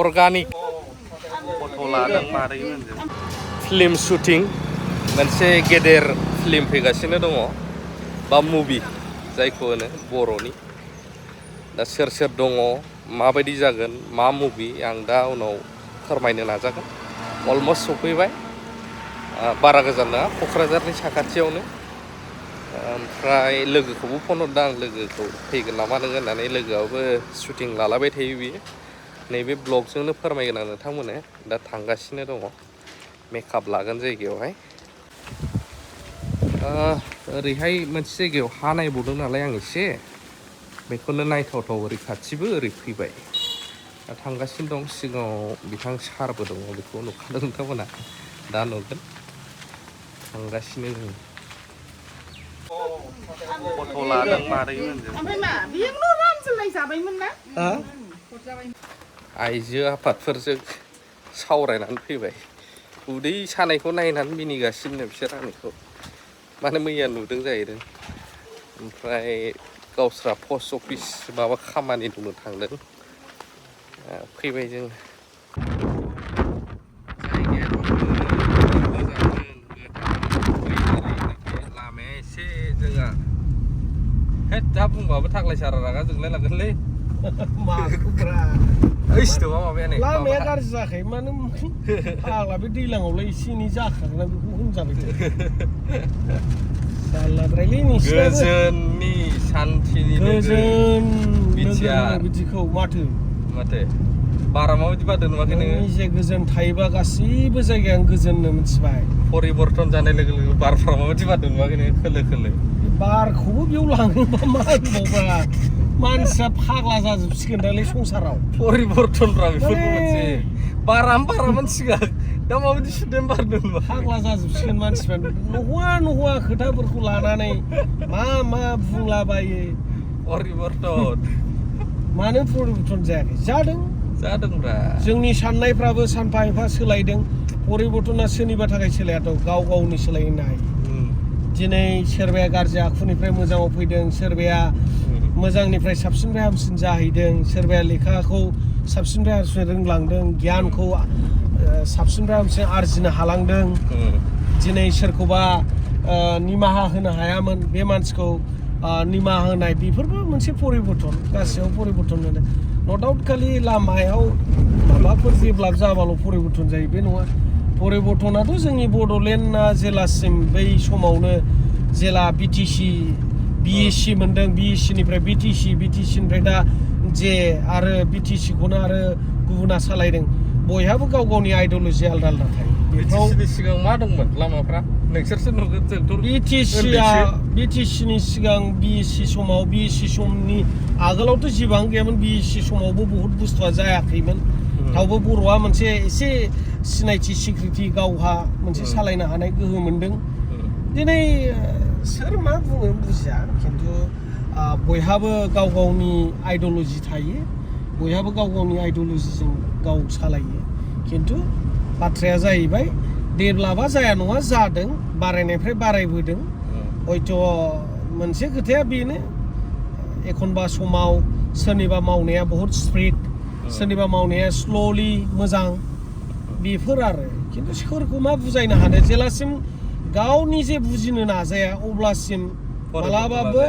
organic फट' लादों मारैमोन जों film shooting मोनसे गेदेर फिल्म फैगासिनो दङ बा मुभि जायखौ होनो बर'नि दा सोर सोर दङ माबायदि जागोन मा मुभि आं दा उनाव फोरमायनो नाजागोन अलमस्ट सफैबाय बारा गोजान नङा क'क्राझारनि साखाथियावनो ओमफ्राय लोगोखौबो फन हरदों आं लोगोखौ फैगोन नामा नोङो होननानै लोगोआबो शुटिं लालाबाय थायो बियो नैबे ब्लगजोंनो फोरमायगोन आं नोंथांमोननो दा थांगासिनो दङ मेकआप लागोन जायगायावहाय ओरैहाय मोनसे जायगायाव हा नायबावदों नालाय आं एसे बेखौनो नायथावथाव ओरै खाथिबो ओरै फैबाय दा थांगासिनो दं सिगाङाव बिथां सारबो दङ बेखौ नुखादों नोंथांमोना दा नुगोन थांगासिनो जों फट' लादों मारैमोन जों ओमफ्राय मा बेयावनो रानजोबनाय जाबायमोन ना आइजो आफादफोरजों सावरायनानै फैबाय उदै सानायखौ नायनानै मिनिगासिनो बिसोर आंनिखौ माने मैया नुदों जाहैदों ओमफ्राय गावस्रा पस्ट अफिस माबा खामानि दंनो थांदों फैबाय जों लामाया एसे जोंहा हेद दा बुंबाबो थाग्लाय सारा रागा जोंलाय लागोनलै माखौब्रा ओइसथ'आ माबाया नै लामाया गाज्रि जायाखै मानो फाग्ला बे दैज्लाङावलाय एसे एनै जाखागोन बेखौ होनजाबाय जारलाद्रायलै नोंसिना गोजोननि सान्थिनि गोजोन बिटिआर बिदिखौ माथो बारा माबायदि बारदों नुवाखै नोङो जे गोजोन थायोबा गासैबो जायगायानो गोजोननो मिथिबाय परिबर्तन जानाय लोगो लोगो बारफ्रा माबायदि बारदों नुवाखै नोङो खोलो खोलो बारखौबो बेयाव लाङोबा मा होनबावब्रा मानसिया फाग्ला जाजोबसिगोन दालै संसाराव परिबर्तनफ्रा बेफोरबो मोनसे बारामोन सिगां दा माबायदि सुदेम बारदों फाग्ला जाजोबसिगोन मानसिफ्रा नहवा खोथाफोरखौ लानानै मा बुंलाबायो परिबर्तन मानो परिबर्तन जायाखै जादोंब्रा जोंनि साननायफ्राबो सानफा एफा सोलायदों परिबर्तना सोरनिबा थाखाय सोलायाथ' गाव गावनि सोलायनो हायो दिनै सोरबाया गाज्रि आखुनिफ्राय मोजाङाव फैदों सोरबाया मोजांनिफ्राय साबसिननिफ्राय हामसिन जाहैदों सोरबाया लेखाखौ साबसिननिफ्राय हामसिन रोंलांदों गियानखौ साबसिननिफ्राय हामसिन आरजिनो हालांदों दिनै सोरखौबा निमाहा होनो हायामोन बे मानसिखौ निमाहा होनाय बेफोरबो मोनसे परिबर्तन गासैयाव परिबर्तन होनो न' डाउट खालि लामायाव माबाफोर डेभेलप जाबाल' परिबर्तन जायो बे नङा परिबर्तनाथ' जोंनि बड'लेण्डआ जेलासिम बै समावनो जेला बिटिसि बिएससि मोनदों बिएससिनिफ्राय बिटिसिनिफ्राय दा जे आरो बिटिसिखौनो आरो गुबुना सालायदों बयहाबो गाव गावनि आइडिय'लजि आलदा आलदा थायो बिटिसिनि सिगां मा दंमोन लामाफ्रा नोंसोरसो नुगोन जोंथ' बिटिसिनि सिगां बिएससि समाव बिएससि समनि आगोलावथ' जिबां गैयामोन बिएससि समावबो बहुत बुस्थुआ जायाखैमोन थेवबो बर'आ मोनसे एसे सिनायथि सिक्रिटि गावहा मोनसे सालायनो हानाय गोहो मोनदों दिनै सोर मा बुङो बुजिया खिन्थु बयहाबो गाव गावनि आइडिय'लजि थायो बयहाबो गाव गावनि आइडिय'लजिजों गाव सालायो खिन्थु बाथ्राया जाहैबाय डेभेलपा जाया नङा जादों बारायनायनिफ्राय बारायबोदों हयथ' मोनसे खोथाया बेनो एखनबा समाव सोरनिबा मावनाया बहुद स्पिड सोरनिबा मावनाया स्ल'लि मोजां बेफोर आरो खिन्थु सोरखौ मा बुजायनो हानो जेलासिम गाव निजे बुजिनो नाजाया अब्लासिम मालाबाबो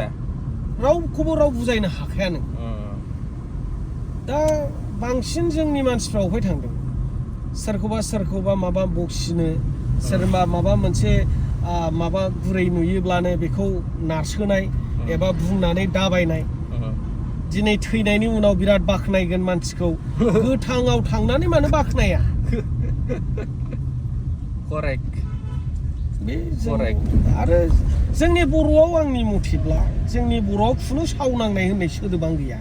रावखौबो राव बुजायनो हाखायानो दा बांसिन जोंनि मानसिफ्रा अफाय थांदों सोरखौबा माबा बखिनो सोरबा माबा मोनसे माबा गुरै नुयोब्लानो बेखौ नारसोनाय एबा बुंनानै दाबायनाय दिनै थैनायनि उनाव बिराद बाख्नायगोन मानसिखौ गोथाङाव थांनानै मानो बाख्नाया करेक्ट बे आरो जोंनि बर'आव आंनि मथेब्ला जोंनि बर'आव खुनु सावनांनाय होननाय सोदोबां गैया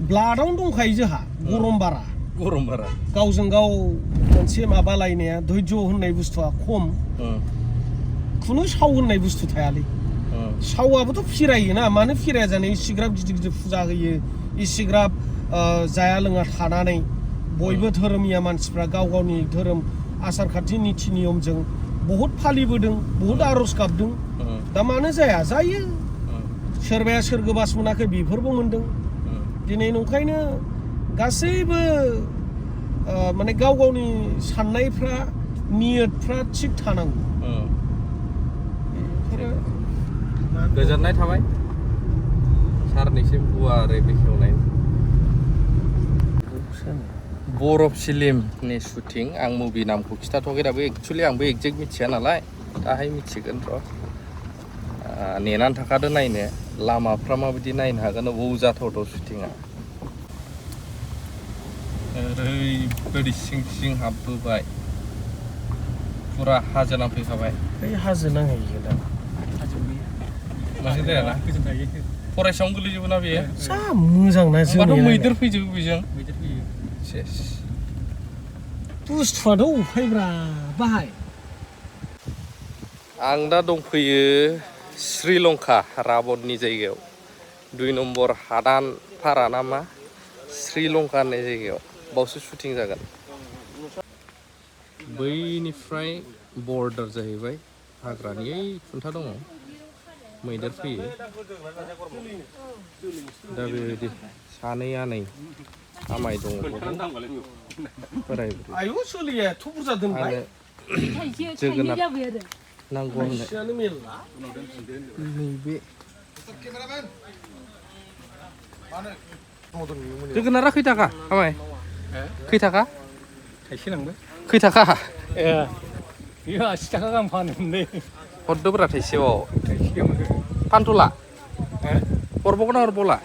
ब्लाडआवनो दंखायो जोंहा गरम बारा गावजों गाव मोनसे माबालायनाया धैर्य होननाय बुस्थुआ खम खुनु साव होननाय बुस्थु थायालै सावाबोथ' फिरायोना मानो फिराया जानो इसिग्राब गिदिर फुजा होयो इसिग्राब जाया लोङा थानानै बयबो धोरोमिया मानसिफ्रा गाव गावनि धोरोम आसार खान्थि निथि नियमजों बहुद फालिबोदों बहुद आर'ज गाबदों दा मानो जाया जायो सोरबाया सोरगोबास मोनाखै बेफोरबो मोनदों दिनै नंखायनो गासैबो माने गाव गावनि साननायफ्रा नियतफ्रा थिग थानांगौ गोजोननाय थाबाय सारनिसिम गुवारै बेखेवनाय बरफ फिल्मनि शुटिं आं मुभि नामखौ खिथाथ'वाखै दाबो एक्चुअलि आंबो एक्जेक्ट मिथिया नालाय दाहाय मिथिगोन र' नेनानै थाखादो नायनो लामाफ्रा माबायदि नायनो हागोन बबाव जाथावथाव शुटिंआ ओरैबायदि सिं सिं हाबबोबाय फुरा हाजो नांफैखाबाय बै हाजो नांहैयो दा मोजां जायाना फरायसायावनो गोलैजोबो ना बेयो जा मोजां ना होमबाथ' मैदेर फैजोबो बेजों सेस बुस्थुआथ' अफायब्रा बाहाय आं दा दंफैयो श्रीलंका राबननि जायगायाव 2 नम्बर हादान पारा नामा श्रीलंका होननाय जायगायाव बावसो शुटिं जागोन बैनिफ्राय बर्डार जाहैबाय हाग्रानि ओइ खुन्था दङ मैदेर फैयो दा बेबायदि सानै आनै आमाय दङ बोराय आयु सोलिया एथ' बुरजा दोनबाय जोगोनार नांगौ आंनो फैसायानो मेरला नैबे जोगोनारा खै थाखा आमाय खै थाखा थाइसे लांबाय खै थाखा ए बेयो 80 थाखा गाहाम फानोमोनलै हरदोब्रा थाइसेयाव थाइसेयावनो फानथ'ला हरबावगोन ना हरबावला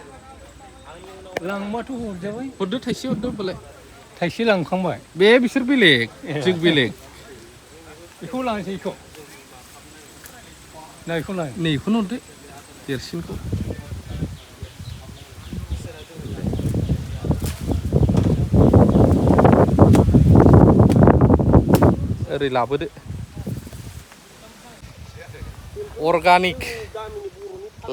लांबाथ' हरजाबाय हरदो थाइसे हरदो होनबालाय थाइसे लांखांबाय बे बिसोर बेलेग जों बेलेग बेखौ लांसै बेखौ ना बेखौ लां नैखौनो हरदो देरसिनखौ ओरै लाबोदो अर्गानिक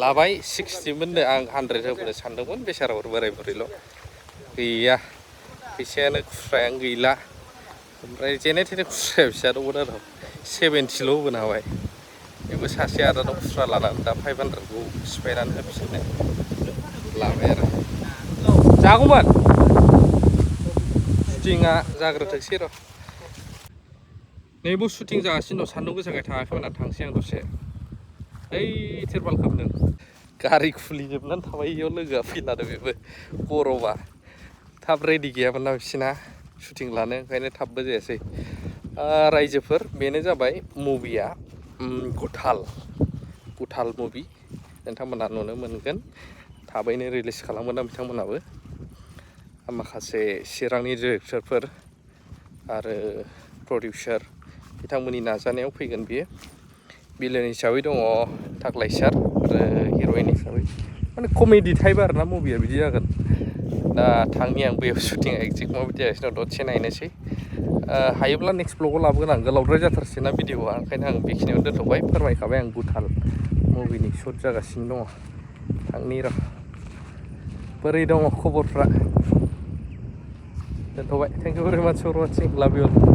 लाबाय 60 मोननो आं 100 होबोनो सानदोंमोन बेसाराफोर बोराय बुरैल' गैया फैसायानो खुस्रायानो गैला ओमफ्राय जेने थेने खुस्राया फिसा दंमोन आरो 70ल' होबोनो हाबाय बेबो सासे आदानाव खुस्रा लानानै दा 500खौ सिफायनानै होफिननो लाबाय आरो जागौमोन शुटिंआ जाग्रोथोंसै र' नैबो शुटिं जागासिनो दं सान्दुं गोसाखाय थाङाखैमोन आं थांसै आं दसे ओइ तिरपाल खोबदों गारि खुलिजोबनानै थाबाय इयाव लोगोआ फैलादों बेबो गरमा थाब रेडि गैयामोन ना बिसिना शुटिं लानो ओंखायनो थाबबो जायासै रायजोफोर बेनो जाबाय मुभिया गुथाल मुभि नोंथांमोना नुनो मोनगोन थाबैनो रिलिज खालामगोन ना बिथांमोनाबो माखासे चिरांनि डिरेक्टरफोर आरो प्रडिउसार बिथांमोननि नाजानायाव फैगोन बियो बिलेन हिसाबै दङ थाख्लाय सार आरो हिर'इन हिसाबै माने कमेडि टाइप आरोना मुभिया बिदि जागोन दा थांनि आं बेयाव शुटिंआ एक्जेक्ट माबायदि जागासिनो दं दसे नायनोसै हायोब्ला नेक्स्ट ब्लगाव लाबोगोन आं गोलावद्राय जाथारसै ना भिडिअआ ओंखायनो आं बेखिनियावनो दोनथ'बाय फोरमायखाबाय आं गुथाल मुभिनि शुट जागासिनो दङ थांनि र' बोरै दङ खबरफ्रा दोनथ'बाय थेंक इउ भेरि माच फर वाचिं लाभ इउ अल